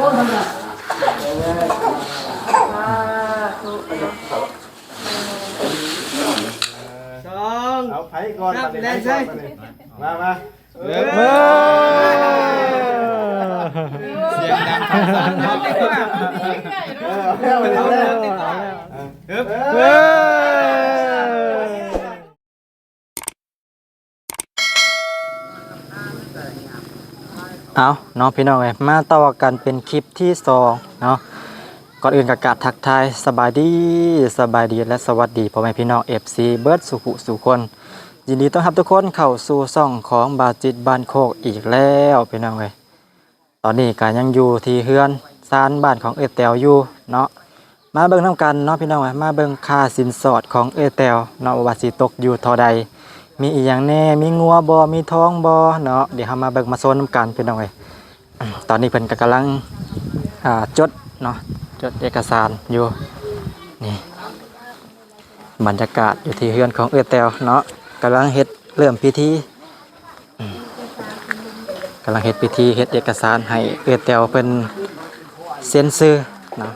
ສອງ ເອົາໃຜກ່ອນ ສາມ ບັດນີ້ ແລ່ນໃສ່ ໃຜກ່ອນບັດນີ້ ມາ ມາ ເອີ ສຽງດັງຟັງຊັດເນາະ ເອີ ເອົາແລ້ວ ເອົາແລ້ວ ເອີ ເອີ ເອີ. ເອົາເນາະ ພີ່ນ້ອງເອີຍ ມາຕໍ່ກັນເປັນຄລິບທີສອງເນາະ. ກ່ອນອື່ນກໍກາບທັກທາຍສະບາຍດີ ສະບາຍດີ ແລະ ສະຫວັດດີພໍ່ແມ່ພີ່ນ້ອງ ເອັຟຊີ ເບິດສູ່ຜູ້ສູ່ຄົນ. ຍິນດີຕ້ອນຮັບທຸກຄົນເຂົ້າສູ່ຊ່ອງຂອງບ່າວຈິດບ້ານໂຄກອີກແລ້ວ ພີ່ນ້ອງເອີຍ. ຕອນນີ້ກໍຍັງຢູ່ທີ່ເຮືອນຊານບ້ານຂອງເອື້ອຍແຕວຢູ່ເນາະ. ມາເບິ່ງນຳກັນເນາະ ພີ່ນ້ອງເອີຍ ມາເບິ່ງຄ່າສິນສອດຂອງເອື້ອຍແຕວເນາະ ວ່າຊິຕົກຢູ່ເທົ່າໃດ ມີອີ່ຫຍັງແດ່ ມີງົວບໍ່ ມີທອງບໍ່ເນາະ. ດຽວເຮົາມາເບິ່ງມາຊົມນຳກັນ ພີ່ນ້ອງເອີຍ. ຕອນນີ້ເພິ່ນກໍກຳລັງ ອ່າ ຈົດເນາະ ຈົດເອກະສານຢູ່ ນີ້ ບັນຍາກາດຢູ່ທີ່ເຮືອນຂອງເອື້ອຍແຕວເນາະ ກຳລັງເຮັດ ເລີ່ມພິທີ ອືມ ກຳລັງເຮັດພິທີ ເຮັດເອກະສານໃຫ້ເອື້ອຍແຕວເພິ່ນເຊັນຊື່ເນາະ.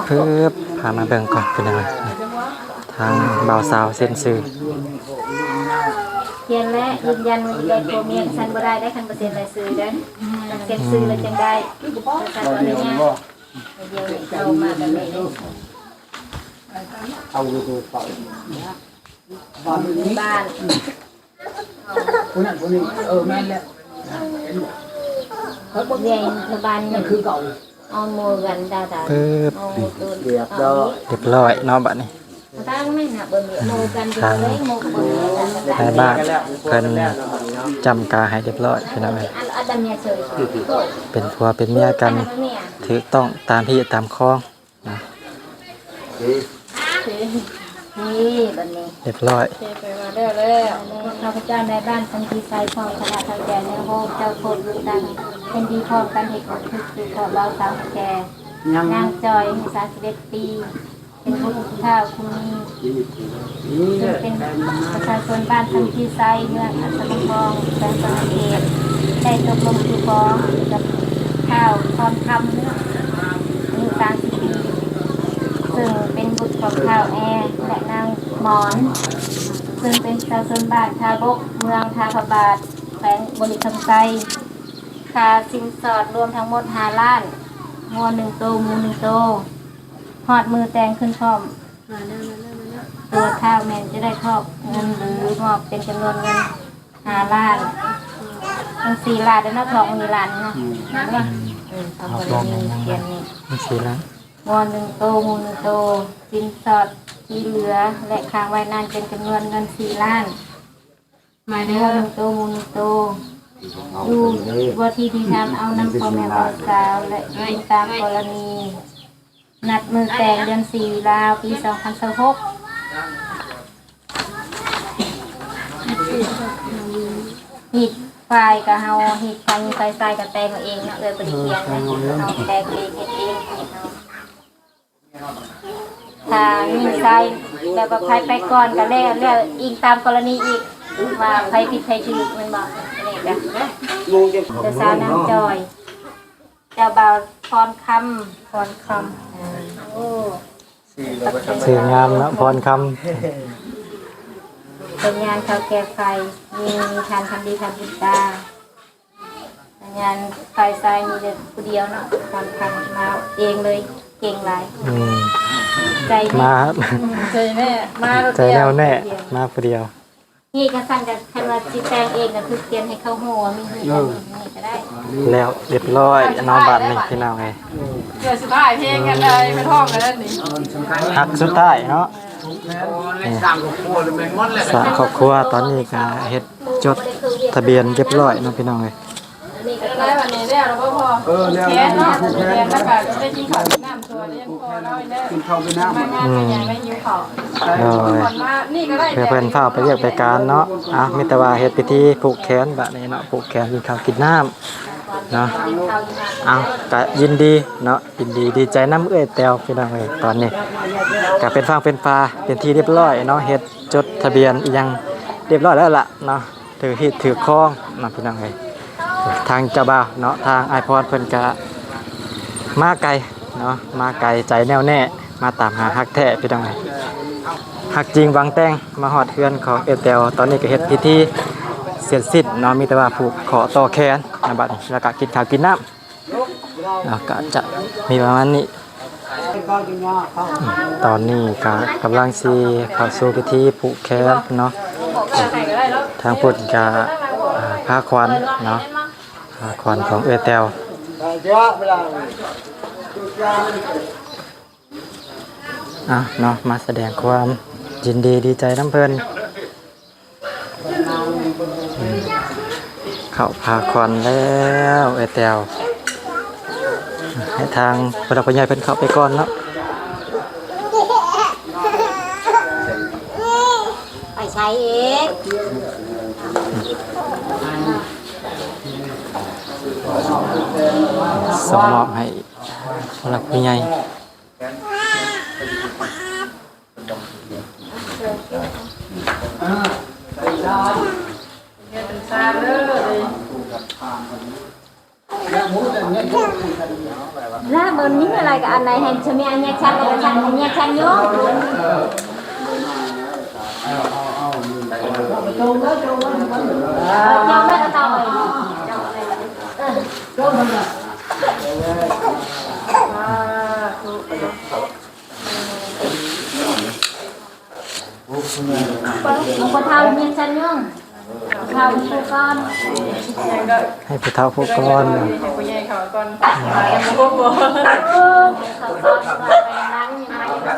ອືມ ພາມາເບິ່ງກ່ອນ ເປັນຫຍັງ ທາງບ່າວສາວເຊັນຊື່ ຂຽນແລະຢືນຢັນວ່າຊິໄດ້ຜົວເມຍ ຄັນບໍ່ໄດ້ໄດ໋ ຄັນບໍ່ເຊັນລາຍຊື່ເດີ ຕ້ອງເຊັນຊື່ແລ້ວຈຶ່ງໄດ້ ຄັນບໍ່ອະນຸຍາດ. ດຽວນີ້ເຂົ້າມາແບບນີ້ ເອົາຢູ່ເຂົາ ບ້ານ ຜູ້ນັ້ນຜູ້ນີ້ ເອີ ແມ່ນແລ້ວ ໃຫຍ່ເທົ່າບ້ານ ນັ້ນຄືເກົ່າ ເອົາໝູ່ກັນດາດາ ປຶບ ໂອ້ ນີ້ ໂຕ ຮຽບຮ້ອຍ ຮຽບຮ້ອຍເນາະ ບັດນີ້ ທາງແມ່ນນະ ເບິ່ງໝູ່ກັນ ທາງ ເລີຍ ໝູ່ເບິ່ງ ໃນບ້ານເພິ່ນຈ້ຳກາໃຫ້ຮຽບຮ້ອຍ ພີ່ນ້ອງເອີຍ ອັນ ອັນດຳເນຍເຊີຍ ເປັນຜົວເປັນເມຍກັນ ຖືກຕ້ອງຕາມຮີດຕາມຄອງ. ນະ ນີ້ ນີ້ ບັດນີ້ ຮຽບຮ້ອຍ ໂອເຄ ໄປມາແລ້ວ ແລ້ວ ຂ້າພະເຈົ້ານາຍບ້ານ ສັນຕິໄຊ ພ້ອມຄະນະເຖົ້າແກ່ແນວໂຮມ ເຈົ້າໂຄດຢູ່ຕັງ ເຫັນດີພ້ອມກັນເຮັດບຸນທຶກສືບທອດລາວສາວແກ່ ນາງ ນາງຈອຍ ອາຍຸສາມສິບເອັດປີ ເປັນຜູ້ເຖົ້າຜູ້ມີ ຊຶ່ງເປັນປະຊາຊົນບ້ານສັນຕິໄຊ ເມືອງອັດສະດຳທອງ ແຂວງສະຫວັນນະເຂດ ໄດ້ຕົກລົງສູ່ຂໍກັບທ້າວ ພອນຄຳ ອາຍຸສາມສິບປີ ຊຶ່ງເປັນບຸດຂອງທ້າວແອ ແລະ ນາງໝອນ ຊຶ່ງເປັນປະຊາຊົນບ້ານທ່າບົກ ເມືອງທ່າພະບາດ ແຂວງບໍລິຄຳໄຊ. ຄ່າສິນສອດລວມທັງໝົດຫ້າລ້ານ, ງົວໜຶ່ງໂຕ, ໝູໜຶ່ງໂຕ, ຮອດມື້ແຕ່ງຂຶ້ນພ້ອມ ມາແລ້ວ ມາແລ້ວ ມາແລ້ວ ຕົວທ້າວແມ່ນຈະໄດ້ຄອບເງິນ ຫຼື ມອບເປັນຈຳນວນເງິນຫ້າລ້ານ ທັງສີ່ລ້ານເດ້ເນາະ ທອງນີ້ລ້ານເນາະ ອືມ ເນາະ ອືມ ເອົາ ເອົາ ບໍ່ໄດ້ມີ ຂຽນນີ້ ມັນສີ່ລ້ານ ງົວໜຶ່ງໂຕ ໝູໜຶ່ງໂຕ ສິນສອດທີ່ເຫຼືອ ແລະ ຄ້າງໄວ້ນັ້ນເປັນຈຳນວນເງິນສີ່ລ້ານ ມາເດີ ໂຕ ໂຕ ຢູ່ບໍ່ທີ່ດີງາມ ເອົານຳພໍ່ແມ່ບ່າວສາວ ແລະ ອີງຕາມກໍລະນີ ນັດມື້ແຕ່ງເດືອນສີ່ລາວ ປີສອງພັນຊາວຫົກ ຮີດຝ້າຍກະເຮົາ ຮີດຝ້າຍຍິງຝ້າຍຊາຍກະແຕ່ງເອງເນາະ ເອື້ອຍບໍ່ໄດ້ຂຽນເນາະ ເຮົາແຕ່ງເອງ ເຮັດເອງ ເຮັດເຮົາ ຖ້າຍິງຊາຍແບບວ່າໃຜໄປກ່ອນກະແລ້ວ ແລ້ວອີງຕາມກໍລະນີອີກ ວ່າໃຜຜິດໃຜຖືກແມ່ນບໍ່ ອັນນີ້ກະ ເຈົ້າສາວນາງຈອຍ ເຈົ້າບ່າວພອນຄຳ ພອນຄຳ ໂອ້ ຊື່ງາມເນາະ ພອນຄຳ ເປັນຍານເຖົ້າແກ່ໄຟ ມີ ມີທານຄຳດີ ທານບຸນຕາ ຍານຝ່າຍຊາຍມີແຕ່ຜູ້ດຽວເນາະ ຄວາມພັນມາເອງເລີຍ ເກັ່ງຫຼາຍ ອືມ ໃຈແນ່ ມາ ໃຈແນ່ ມາ ໃຈແນ່ວແນ່ ມາຜູ້ດຽວ ນີ້ກະຊັ້ນກະ ຄັນວ່າຊິແຕ່ງເອງກະຄືຂຽນໃຫ້ເຂົາຮູ້ວ່າມີເຮືອນ ເອີ ນີ້ກະໄດ້ ແລ້ວຮຽບຮ້ອຍເນາະ ບາດນີ້ພີ່ນ້ອງເອີຍ ເທື່ອສຸດທ້າຍເພງກັນໄດ້ ເພິ່ນຮ້ອງກັນນັ້ນນີ້ ຮັກສຸດທ້າຍເນາະ ນີ້ ສ້າງຄອບຄົວ ຕອນນີ້ກະເຮັດ ຈົດທະບຽນຮຽບຮ້ອຍເນາະ ພີ່ນ້ອງເອີຍ ເອີ ແລ້ວ ແລ້ວກະໄດ້ກິນເຂົ້າກິນນ້ຳ ກິນເຂົ້າກິນນ້ຳ ອືມ ໂດຍ ເພື່ອເພິ່ນຟ້າວໄປວຽກໄປການເນາະ ເອົາ ມີແຕ່ວ່າເຮັດພິທີຜູກແຂນບາດນີ້ເນາະ ຜູກແຂນກິນເຂົ້າກິນນ້ຳເນາະ ເອົາ ກະຍິນດີເນາະ ຍິນດີ ດີໃຈນຳເອື້ອຍແຕວ ພີ່ນ້ອງເອີຍ ຕອນນີ້ກະເປັນຟາງເປັນຟາ ເປັນທີ່ຮຽບຮ້ອຍເນາະ ເຮັດ ຈົດທະບຽນອີ່ຫຍັງຮຽບຮ້ອຍແລ້ວລະເນາະ ຖືກຮີດຖືກຄອງເນາະ ພີ່ນ້ອງເອີຍ ທາງເຈົ້າບ່າວເນາະ ທາງອ້າຍພອນເພິ່ນກະມາໄກເນາະ ມາໄກໃຈແໜ້ວແນ່ ມາຕາມຫາຮັກແທ້ພີ່ນ້ອງເອີຍ ຮັກຈິງຫວັງແຕ່ງ ມາຮອດເຮືອນຂອງເອື້ອຍແຕວ ຕອນນີ້ກະເຮັດພິທີເສັດສິ້ນເນາະ ມີແຕ່ວ່າຜູກຂໍ້ຕໍ່ແຂນນະ ບາດນີ້ ແລ້ວກະກິນເຂົ້າກິນນ້ຳ ເນາະ ກະຈະມີປະມານນີ້ ຕອນນີ້ກະກຳລັງຊິເຂົ້າສູ່ພິທີຜູກແຂນເນາະ ທາງພຸ້ນກະ ອ່າ ພາຂວັນເນາະ ພາຂວັນຂອງເອື້ອຍແຕວ ອ່ະເນາະ ມາສະແດງຄວາມຍິນດີດີໃຈນຳເພິ່ນ. ເຂົ້າພາຂວັນແລ້ວເອື້ອຍແຕວ ໃຫ້ທາງຜູ້ຫຼັກຜູ້ໃຫຍ່ເພິ່ນເຂົ້າໄປກ່ອນເນາະ ໄປໃສອີກ ສົ່ງມອບໃຫ້ຜູ້ຫຼັກຜູ້ໃຫຍ່. ລະມັນມີອະໄລກະອັນໃດໃຫ້ຊະເມຍແຍກຊັ້ນ ແຍກຊັ້ນຢູ່ ເອີ ເຈົ້າແມ່ກະເຕົາໄວ້ ເອີ ສາທຸ ຜູ້ເຖົ້າມີສັນຍອງ ຜູ້ເຖົ້າຜູ້ກ່ອນ ໃຫ້ຜູ້ເຖົ້າຜູ້ກ່ອນ ໃຫ້ຜູ້ໃຫຍ່ເຂົາກ່ອນ ຍັງບໍ່ຄົບບໍ່ ເອີ ເຂົາກ່ອນ ໄປນຳ ຍັງມາຢູ່ຈັກ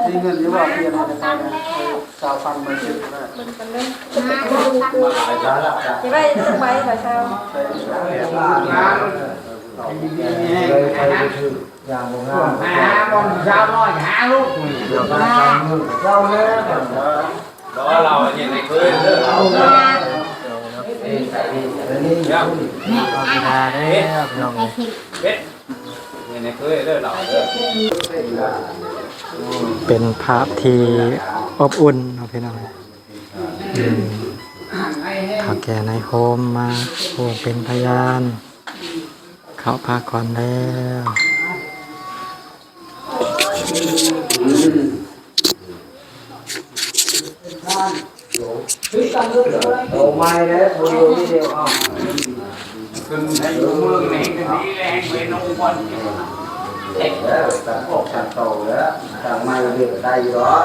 ມີເງິນຢູ່ບໍ່ ປ່ຽນໃຫ້ຊາວພັນມາຊື້ນະ ເບິ່ງກັນເດີ ເກັບໄວ້ຈັກໃບລະຊາວ ຢ່າງບໍ່ງາມ ຫາບ່ອນຊາວນ້ອຍຫາລູກ ເຈົ້າແລ້ວ ລາວເຮັດໃຫ້ເຄີຍເດີ ເຮັດໃຫ້ເຄີຍເດີ ເປັນພາບທີ່ອົບອຸ່ນເນາະພີ່ນ້ອງ ອືມ ເຖົ້າແກ່ນາຍໂຮມມາຜູ້ເປັນພະຍານ ເຂົ້າພາຂວັນແລ້ວ ໂຕໃໝ່ແລ້ວ ໂຕຢູ່ນີ້ດຽວ ເອົາ ຂຶ້ນໃນເມືອງນີ້ ຂຶ້ນນີ້ແລງໄປນອນກ່ອນ ແລ້ວ ຕັດອອກຕັດໂຕແລ້ວ ຕັ້ງໃໝ່ເຮັດໄດ້ຢູ່ດອກ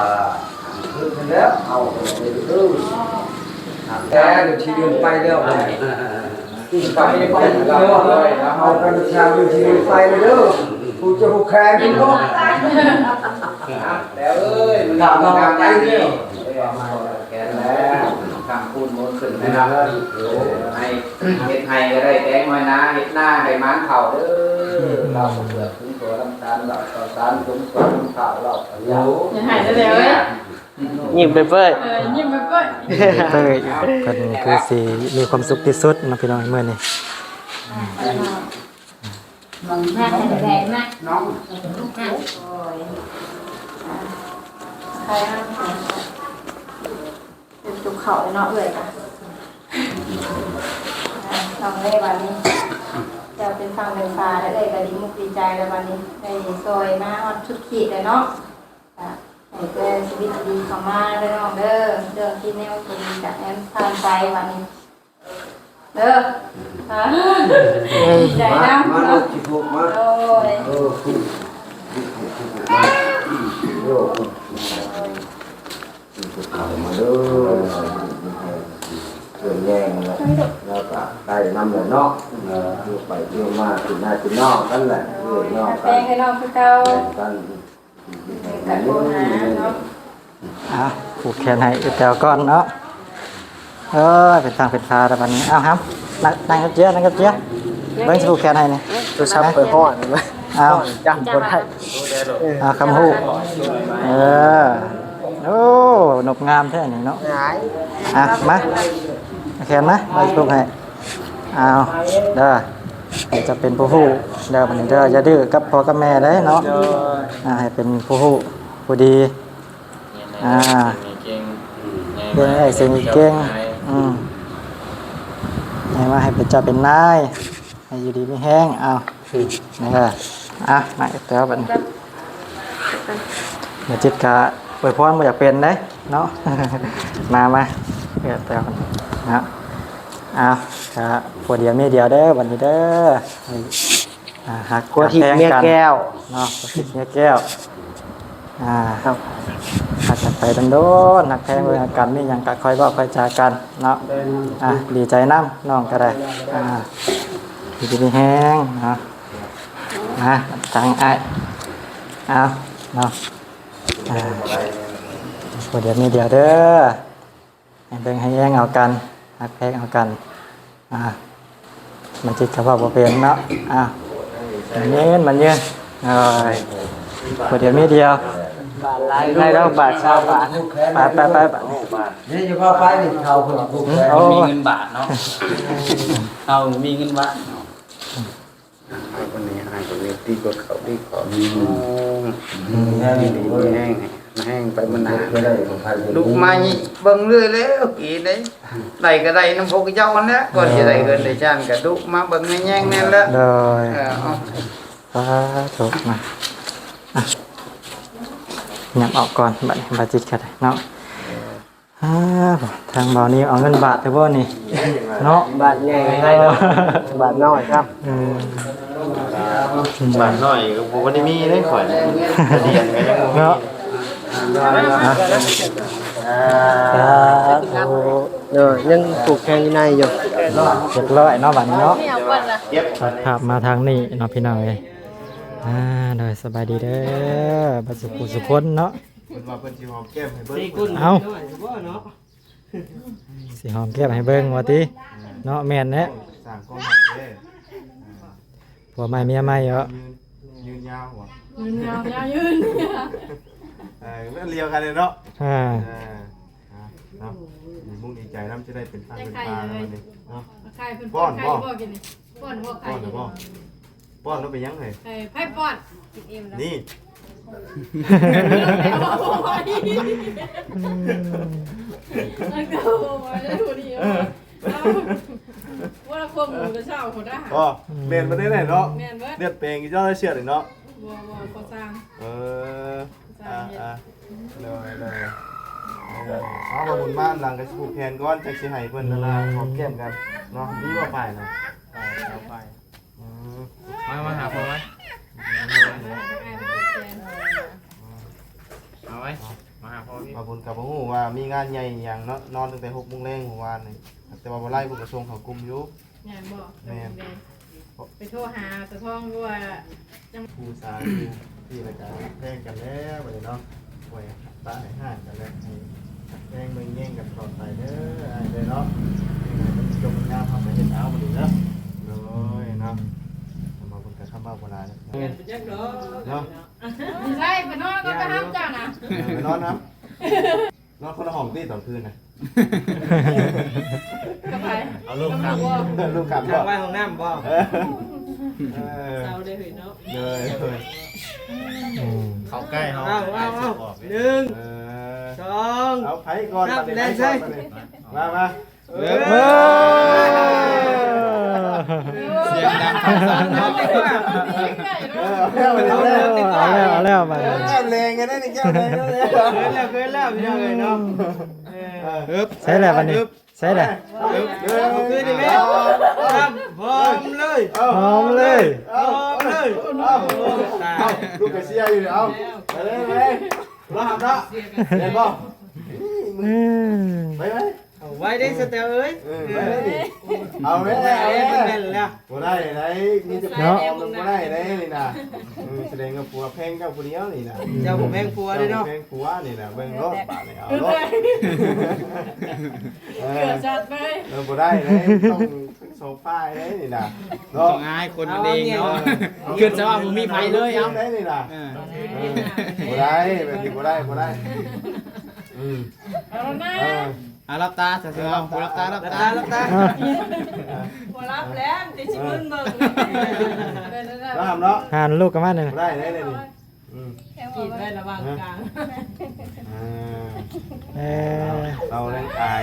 ຂຶ້ນໄປແລ້ວ ເອົາໄປເດີ ແຕ່ທີ່ເດີນໄປແລ້ວ ໄປ ໄປ ເອົາກັນຊາວຢູ່ທີ່ໄປເດີ ຜູ້ເຈົ້າຜູ້ແຂນ ແລ້ວເອີຍ ມັນງາມໄປເດີ ແຂນແລ້ວ ຄຳຄູນມູນຂຶ້ນໃນນຳ ໃຫ້ເຮັດໄຮ່ກະໄດ້ແຕງໄວ້ນາ ເຮັດນາໃຫ້ໝານເຂົ້າເດີ ເຮົາເພື່ອ ເພື່ອນຳທານເຂົ້າສານ ສົມຄວາມເຂົ້າເຫຼົ່າ ຢ່າໃຫ້ເດີເອີຍ ຍິ້ມເປີຍໆ ເອີ ຍິ້ມເປີຍໆ ເພິ່ນຄືຊິມີຄວາມສຸກທີ່ສຸດເນາະພີ່ນ້ອງ ມື້ນີ້ ມາແດງນະ ນ້ອງ ໂອ້ຍ ໃຄນະ ເປັນຈຸກເຂົ້າເນາະ ເອື້ອຍກະ ນ້ອງເອີຍ ບາດນີ້ ເຈົ້າເປັນຝັ່ງເປັນຝາແລ້ວ ເອື້ອຍກະດີມຸກດີໃຈແລ້ວ ບາດນີ້ ໄດ້ຊ່ອຍມາຮອດສຸດຂີດແລ້ວເນາະ ກະໃຫ້ແຕ່ຊີວິດດີເຂົ້າມາເດີນ້ອງເດີ ເລື່ອງທີ່ແນວບໍ່ດີກະໃຫ້ມັນຜ່ານໄປບາດນີ້ເດີ ດີໃຈນຳ ມາ ມາ ເນາະ ລູກຊິຜູກມາ ໂດຍ ເອີ ເຂົ້າມາເດີ ເພື່ອນແຍງແລ້ວ ແລ້ວກະໄດ້ນຳແຫຼະເນາະ ເອີ ຢູ່ໄປຢູ່ມາ ກິນໜ້າກິນນອກກັນແຫຼະ ເອີ ນອກກັນ ແປງໃຫ້ນ້ອງຄືເກົ່າ ແປງກັນ ອ່ະ ຜູກແຂນໃຫ້ອີແຕວກ່ອນເນາະ ເອີ ເປັນທາງເປັນທ່າແລ້ວບັດນີ້ ເອົາ ຫຳ ນັ່ງ ນັ່ງກັບເຈ້ຍ ນັ່ງກັບເຈ້ຍ ເບິ່ງຊິຜູກແຂນໃຫ້ນີ້ ໂທລະສັບຂ້ອຍຮ້ອນ ເອົາ ຈ້ຳບໍ່ໄດ້ ເອີ ເອົາ ຄຳຮູ້ ເອີ ໂອ້ ນົບງາມແທ້ນີ້ເນາະ ອ່ະ ມາ ເອົາແຂນມາ ເອົາຊິຜູກໃຫ້ ເອົາເດີ ດຽວຈະເປັນຜູ້ຮູ້ເດີ ບັດນີ້ເດີ ຢ່າດື້ກັບພໍ່ກັບແມ່ເດ້ເນາະ ອ່າ ໃຫ້ເປັນຜູ້ຮູ້ຜູ້ດີ ອ່າ ຮຽນໃຫ້ໄດ້ສິ່ງເກັ່ງ ອືມ ໃຫ້ມາໃຫ້ເປັນ ເຈົ້າເປັນນາຍ ໃຫ້ຢູ່ດີມີແຮງ. ເອົາ ນີ້ເດີ ອ່ະ ມາແຕ່ບັດນີ້ ມາຈິດກະອວຍພອນບໍ່ຢາກເປັນເດ້ເນາະ. ມາ ມາ ແຕ່ເນາະ. ເອົາ ກະຜົວດຽວເມຍດຽວເດີບັດນີ້ເດີ. ອ່າ ຮັກກັນແພງກັນເນາະ ຜົວທິດເມຍແກ້ວ. ອ່າ ຮັກກັນໄປດົນໆ ຮັກແພງເບິ່ງກັນ ມີຫຍັງກະຄ່ອຍເວົ້າຄ່ອຍຈາກັນເນາະ. ອ່າ ດີໃຈນຳ ນ້ອງກະໄດ້ ອ່າ ຢູ່ດີມີແຮງເນາະ. ອ່າ ທາງອ້າຍ ເອົາເນາະ. ອ່າ ຜົວດຽວເມຍດຽວເດີ ໃຫ້ເບິ່ງໃຫ້ແຍງເອົາກັນ ຮັກແພງເອົາກັນ. ອ່າ ມັນຊິກະເວົ້າບໍ່ເປັນເນາະ. ອ່າ ມັນຍືນ ມັນຍືນ ໂອ້ຍ ຜູ້ດຽວມີດຽວ ບາດຫຼາຍ ໃຫ້ລາວບາດຊາວບາດ. ໄປ ໄປ ໄປ ໄປ ນີ້ຈະພາໄປນີ້ ເຂົາເພິ່ນ ໂອ້ ມີເງິນບາດເນາະ ເຮົາມີເງິນບາດເນາະ. ອ່າ ຄົນນີ້ອ້າຍຄົນນີ້ຕິກວ່າເຂົາ ຕິກວ່າ ອືມ ດີ ດີແຮງ ແຮງໄປມື້ໜ້າ ລຸກມາເບິ່ງເລື້ອຍແລ້ວກີ້ໃດ ໄດ້ກະໄດ້ນຳພວກເຈົ້າຫັ້ນແຫຼະ ກ່ອນຊິໄດ້ເຮືອນໄດ້ຊານກະລຸກມາເບິ່ງແຍງແນ່ແຫຼະ. ໂດຍ ເອີ ເອົາ ສາທຸນະ. ອ່ະ ຫຍັບອອກກ່ອນ ບາດນີ້ ບາດຈິດກະໄດ້ເນາະ. ອ່າ ທາງບ່າວນີ້ເອົາເງິນບາດແທ້ບໍ່ນີ້ເນາະ ບາດໃຫຍ່ ເອີ ບາດນ້ອຍຄັບ ອືມ ບາດນ້ອຍກະບໍ່ໄດ້ມີເດ້ຂ້ອຍ ກະດຽນກະຍັງບໍ່ມີເນາະ. ອ່າ ສາທຸ ເອີ ຍັງຜູກແຂນຢູ່ໃນຢູ່ ຮຽບຮ້ອຍເນາະ ບາດນີ້ເນາະ. ຕັດພາບມາທາງນີ້ເນາະ ພີ່ນ້ອງເອີຍ. ອ່າ ໂດຍ ສະບາຍດີເດີ ເບິດສຸຂູສຸຄົນເນາະ. ເພິ່ນວ່າເພິ່ນຊິຫອມແກ້ມໃຫ້ເບິ່ງ ເອົ້າ ຊິຫອມແກ້ມໃຫ້ເບິ່ງວ່າຕິເນາະ. ແມ່ນແຫຼະ ສ້າງຄວາມຮັກເດ້ ຜົວໃໝ່ເມຍໃໝ່ເນາະ ຍືນຍາວ ຍືນຍາວ ຍາວຍືນ ເອີ ອັນດຽວກັນເລີຍເນາະ. ອ່າ ເອີ ເນາະ ດີມຸກດີໃຈນຳ ຈະໄດ້ເປັນຝັ່ງເປັນປາແລ້ວບັດນີ້ເນາະ. ປ້ອນບໍ່ ປ້ອນບໍ່ ປ້ອນແລ້ວບໍ່ ປ້ອນແລ້ວເປັນຫຍັງເຮີ້ຍ ໃຫ້ໃຜປ້ອນ ກິນອີ່ມແລ້ວ ນີ້ ບໍ່ລະຄົມໝູກະເຊົ້າພຸ້ນນະ ບໍ່ ແມ່ນບໍ່ໄດ້ເນາະ ແມ່ນເບິດ ເລືອດແປງຢູ່ເຈົ້າເຊື່ອເນາະ ບໍ່ ບໍ່ ບໍ່ສ້າງ ເອີ ສ້າງເຮັດ ອ່າ ໂດຍ ໂດຍ ເອີ ເອົາ ມາບຸນມານຳກັນ ຊິຜູກແຂນກ່ອນ ຈັກຊິໃຫ້ເພິ່ນ ອືມ ຫັ້ນນະ ຫອມແກ້ມກັນເນາະ ມີບໍ່ປາຍນະ ປາຍ ເອົາປາຍ ອືມ ມາ ມາຫາພໍ່ໄວ້ ເອົາໄວ້ ມາຫາພໍ່ ມາບຸນກະບໍ່ຮູ້ວ່າມີງານໃຫຍ່ອີ່ຫຍັງເນາະ ນອນຕັ້ງແຕ່ຫົກໂມງແລງມື້ວານນີ້ ແຕ່ວ່າບໍ່ໄຫຼເພິ່ນກະສົ່ງເຂົ້າກຸ່ມຢູ່ ແມ່ນບໍ່ ແມ່ນ ໄປໂທຫາຕາທອງຢູ່ວ່າ ຜູ້ສາວຢູ່ທີ່ລະກະແພງກັນແລ້ວບັດນີ້ເນາະ ໄວ້ປະໃຫ້ຫ່າງກັນແລ້ວ ໃຫ້ແພງເບິ່ງແຍງກັນຕະຫຼອດໄປເດີ ອ້າຍເດີເນາະ ໃຫ້ມັນຈົບງາມ ເຮົາກະເຮັດເອົາບັດນີ້ເດີ ໂດຍເນາະ ຄຳເວົ້າເພິ່ນກະຄຳເວົ້າບໍ່ຫຼາຍເນາະ ເນາະ ໃຊ່ ໄປນອນກ່ອນ ໄປຫາເຈົ້ານະ ເອີ ໄປນອນນຳ ນອນຄົນລະຫ້ອງຕິຕອນຄືນນະ ກັບໃຜ ເອົາລູກກັບ ລູກກັບ ໄວ້ຫ້ອງນ້ຳບໍ່ ເອີ ເອີ ເຊົາໄດ້ເຮີ້ຍເນາະ ເດີ ເຂົ້າໃກ້ເຮົາ ເອົາ ເອົາ ເອົາ ໜຶ່ງ ເອີ ສອງ ເອົາໃຜກ່ອນ ນັບ ບັດນີ້ ແລນໃສ່ ໃຜກ່ອນບັດນີ້ ມາ ມາ ເອີ ສຽງດັງຟັງຊັນເນາະ ເອີ ເອົາແລ້ວ ເອົາແລ້ວ ເອົາແລ້ວ ເອົາແລ້ວ ບັດນີ້ ແກ້ມແລງກັນໄດ້ນີ້ ແກ້ມແລງກັນໄດ້ ເກີນແລ້ວ ເກີນແລ້ວ ພີ່ນ້ອງເອີຍເນາະ ເອີ ເອີ ໃສ່ແລ້ວບັດນີ້ ໃສ່ແລ້ວ ເອີ ເອີ ຄືນນີ້ແມ່ ຫອມເລີຍ ຫອມເລີຍ ຫອມເລີຍ ເອົາ ລູກກະເຊຍຢູ່ນີ້ ເອົາ ໄປເລີຍ ໄປເລີຍ ລອງຫຳເນາະ ເຫັນບໍ່ ອືມ ໄປ ໄປ ເອົາໄວ້ເດ້ ສະແຕວເອີຍ ເອີ ໄປເລີຍນີ້ ເອົາແມ່ນແລ້ວ ເອົາແມ່ນແລ້ວ ບໍ່ໄດ້ໄດ໋ ມີແຕ່ ເນາະ ບໍ່ໄດ້ໄດ໋ນີ້ນະ ເອີ ສະແດງວ່າຜົວແພງເຈົ້າຜູ້ດຽວນີ້ນະ ເຈົ້າບໍ່ແພງຜົວເດ້ເນາະ ເຈົ້າບໍ່ແພງຜົວນີ້ນະ ເບິ່ງໂລດບາດນີ້ ເອົາໂລດ ເກືອຈັດເລີຍ ເອີ ບໍ່ໄດ້ເລີຍ ຕ້ອງທັງສອງຝ່າຍເລີຍນີ້ນະ ຕ້ອງອາຍຄົນເອງເນາະ ເກີດຊະວ່າບໍ່ມີໃຜເລີຍ ເອົາ ໄດ້ນີ້ນະ ເອີ ບໍ່ໄດ້ ແບບນີ້ບໍ່ໄດ້ ບໍ່ໄດ້ ອືມ ເອົາລະນະ ເອີ ອ່າ ຫຼັບຕາ ເອົາ ຫຼັບຕາ ຫຼັບຕາ ຫຼັບຕາ ບໍ່ຫຼັບແລ້ວ ແຕ່ຊິມຶນເບິ່ງ ເອີ ເນາະ ເນາະ ຫັນລູກກັບມານີ້ ບໍ່ໄດ້ເລີຍນີ້ ອືມ ກິນໄວ້ລະຫວ່າງກາງ ອ່າ ເອີ ເອົາແຮງອາຍ